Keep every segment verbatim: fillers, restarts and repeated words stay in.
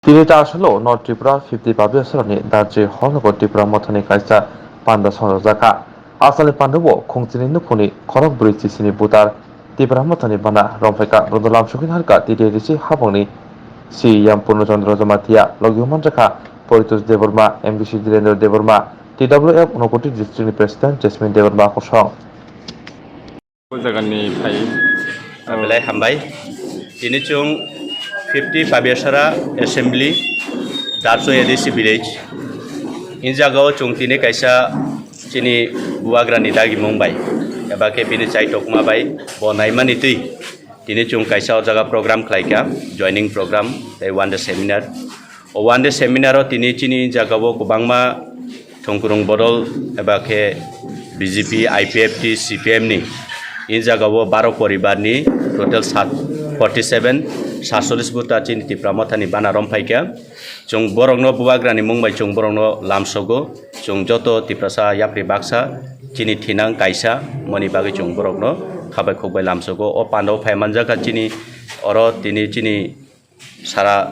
Tini ta aswkno North Tripura fifty Pabiasorani Darjri Hall nogo Tipra Mothani kaisa panda songjak kha. Asalni pandao khungchini nukhungni khorok brwi chisini butar Tipra Mothani bana romphai kha. Bono lamsogwi narwkha T T A D C habangni C E M Purno Chandra Jamatia, logi manjakha Poritos Debbarma, M D C Dhirendra Debbarma, T W F Unakoti District ni President Jasmine Debbarma kosong. O jagani phai. Belai hambai. Tini chwng fifty Pabiasara Assembly, Darso A D C Village. In jagao chwng tini kaisa chini bubagrani dagimung bai, eba khe bini chaitokma bai bo naimani twi. Tini chwng kaisa o jaga program khlaikha, joining program tei one day seminar. O one day seminar o tini chini jagao kwbangma thongkwrwng bodol eba khe B J P, I P F T, C P M ni in jagao baro poribar ni total sat, forty seven, satchollish buta chini Tipra Mothani bana romphai kha. Chwng borokno bubagrani mung bai chwng borokno lamsogo. Chwng joto Tiprasa yapri baksa chini thinang kaisa moni bagwi chwng borokno khabai khukbai lamsogo. O pandao phai manjakha chini oro tini chini sara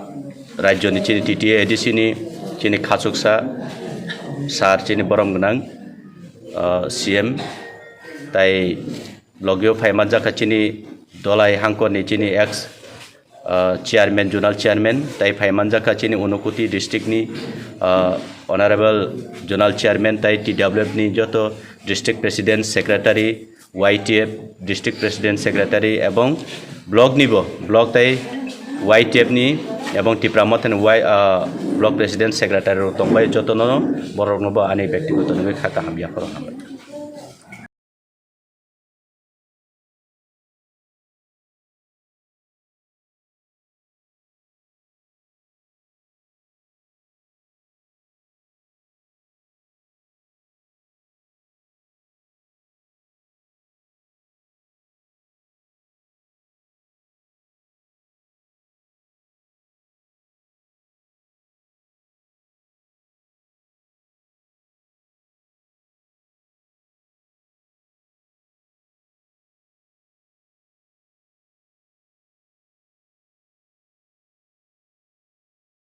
rajyoni chini T T A A D C ni chini khachuksa sir chini borom gwnang, ah, C M, tai logio phai manjakha chini Dolai Hangkorni chini ex, ah, chairman, zonal chairman, tai phai manjakha chini Unakoti district ni, ah, honorable zonal chairman tai T W F ni joto district president, secretary, Y T F district president, secretary ebong block ni bo, block tai Y T F ni ebong Tipra Mothani Y, ah, block president, secretary rok tongbai, jotono borokno bo ani byaktigoto nugwi kha kaham yapharo hambai.